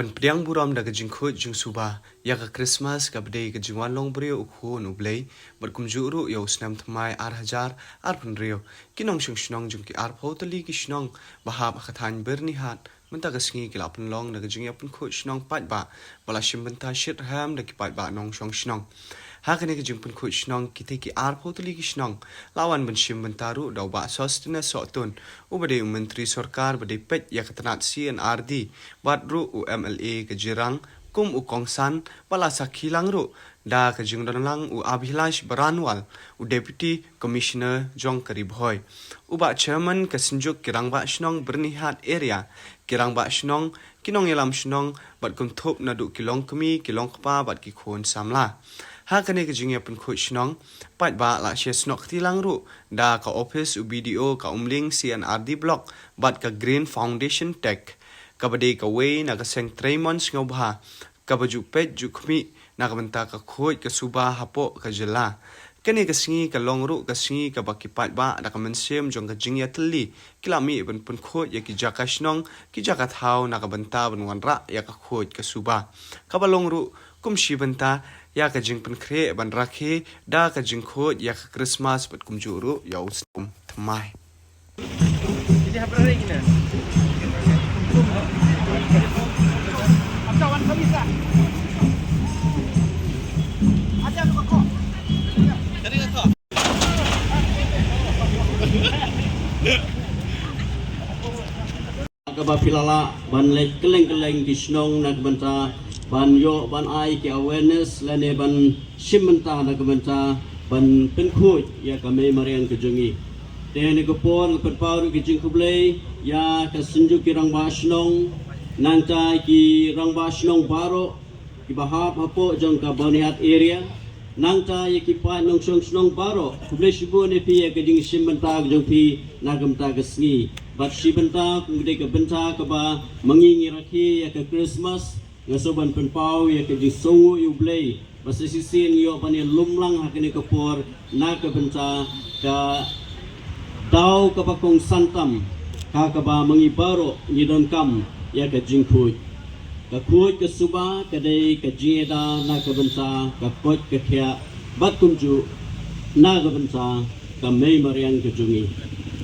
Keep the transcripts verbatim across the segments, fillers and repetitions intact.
Ban pdiang burom da ka jingkhuid jingsuba ïa ka Krismas kaba dei ka jingwan long briew u khun u Blei, bad kumjuh ruh ïa u snem thymmai ar hajar arphew hynriew. Ki nongshong shnong jong ki arphew tylli ki shnong ba hap ha ka thaiñ Byrnihat mynta ka sngi ki la pynlong da ka jingïapynkhuid shnong paidbah ba la shim bynta shitrhem da ki paidbah nongshong shnong. Ha kane ka jingpynkhuid shnong, kitei ki arphew tylli ki shnong la wan ban shim bynta ruh da u Bah Sosthenes Sohtun, uba dei u Myntri Sorkar ba dei peit ïa ka tnat C and R D, bad ruh u M L A ka Jirang kum u kongsan, ba la sakhi lang ruh da ka jingdon lang u Abhilash Baranwal, u Deputy Commissioner jong ka Ri Bhoi, u Bah Chairman ka Synjuk ki Rangbah Shnong Byrnihat Area, ki Rangbah Shnong, ki nongïalam shnong, bad kynthup naduh ki longkmie, ki longkpa bad ki khun samla. Ha kane ka jingïapynkhuid shnong paidbah la shah snoh kti lang ruh da ka ophis u B D O ka Umling C and R D Block bad ka Green Foundation Tech, kaba dei kawei na ka seng treimon sngewbha kaba ju peit ju khmih na ka bynta ka khuid ka suba hapoh ka jylla. Kane ka sngi ka long ruh ka sngi kaba ki paidbah da ka mynsiem jong ka jingïatylli ki la mih ban pynkhuid ïa ki jaka shnong, ki jaka thaw na ka bynta ban wanrah ïa ka khuid ka suba, kaba long ruh kum shi bynta ïa ka jingpynkhreh ban rakhe da ka jingkhuid ïa ka Krismas bad kumjuh ruh ïa u snem thymmai. Kaba phi la lah ban leit kylleng kylleng ki shnong na ka bynta ban ïoh ban ai ki awareness lane ban shim bynta na ka bynta ban pynkhuid ïa ka mei mariang ka jong ngi. Te ha kane ka por nga pynpaw ruh ki jingkhublei ïa ka Synjuk ki Rangbah Shnong, nangta ki Rangbah Shnong baroh kiba hap hapoh jong ka Byrnihat area, nangta ïa ki paid nongshong shnong baroh. Khublei shibun ïa phi ïa ka jingshim bynta ka jong phi na ka bynta ka sngi. Bad shi bynta kum ka dei ka bynta kaba ma ngi ngi rakhe ïa ka Krismas, nga sngewbha ban pynpaw ïa ka jingsngewnguh ïa U Blei ba sa shisien ngi ïoh ban ïalum lang ha kane ka por na ka bynta ka daw kaba kongsan tam, ha kaba ma ngi baroh ngi donkam ïa ka jingkhuid. Ka khuid ka suba ka dei ka jingïada na ka bynta ka koit ka khiah bad kumjuh na ka bynta ka mei mariang ka jong ngi.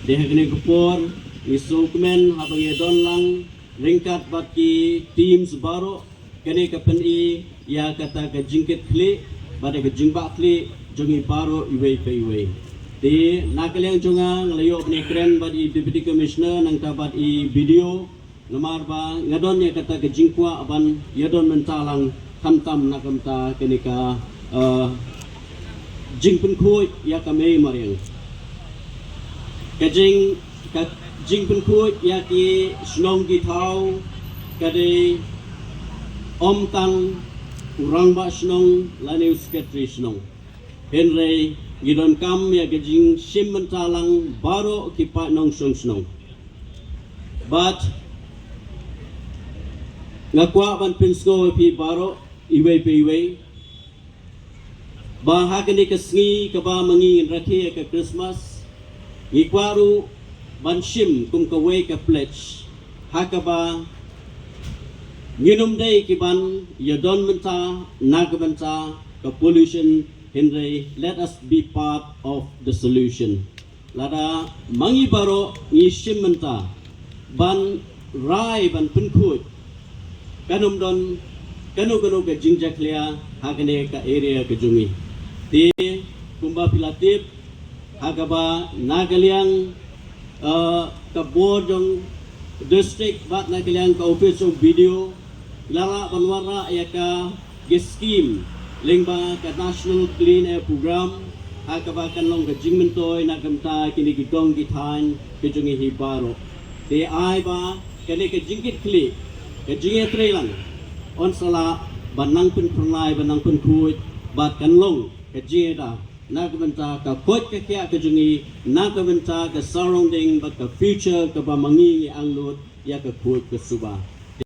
Te ha kane ka por ngi sngewkmen haba ngi don lang ryngkat bad ki teams baroh, kane ka pyni ïa kata ka jingkitkhlieh bad ka jingbahkhlieh jong ngi baroh iwei pa iwei. Te na ka liang jong nga, nga la ïoh ban ïakren bad i Deputy Commissioner nangta bad i B D O, namar ba nga don ïa kata ka jingkwah ban ïadon bynta lang khamtam na ka bynta kane ka, eh, jingpynkhuid ïa ka mei mariang. Ka jing ka jingpynkhuid ïa ki shnong ki thaw ka dei ym tang u rangbah shnong lane u secretary shnong. Hynrei ngi donkam ïa ka jingshim bynta lang baroh ki paid nongshong shnong. Bad nga kwah ban pynsngew ïa phi baroh iwei pa iwei ba ha kane ka sngi kaba ma ngi ngin rakhe ïa ka Krismas, ngi kwah ruh ban shim kum kawei ka pledge ha kaba ngin ym dei ki ban ïadon bynta na ka bynta ka pollution, hynrei let us be part of the solution. Lada ma ngi baroh ngi shim bynta ban rai ban pynkhuid, kan ym don kano kano ka jingjakhlia ha kane ka area ka jong ngi. Te kumba phi la tip, ha kaba na ka liang, eh, ka bor jong district bad na ka liang ka office jong B D O, la lah ban wanrah ïa ka, ka scheme lyngba ka National Clean Air Program, ha kaba kan long ka jingmyntoi na ka bynta kine ki dong ki thaiñ ka jong ngi hi baroh. Te ai ba kane ka jingkitkhlieh, ka jingïatreilang yn sa lah ban nang pynphyrnai, ban nang pynkhuid, bad kan long ka jingïada na ka bynta ka koit ka khiah ka jong ngi, na ka bynta ka surrounding bad ka future kaba ma ngi ngi angnud ïa ka khuid ka suba.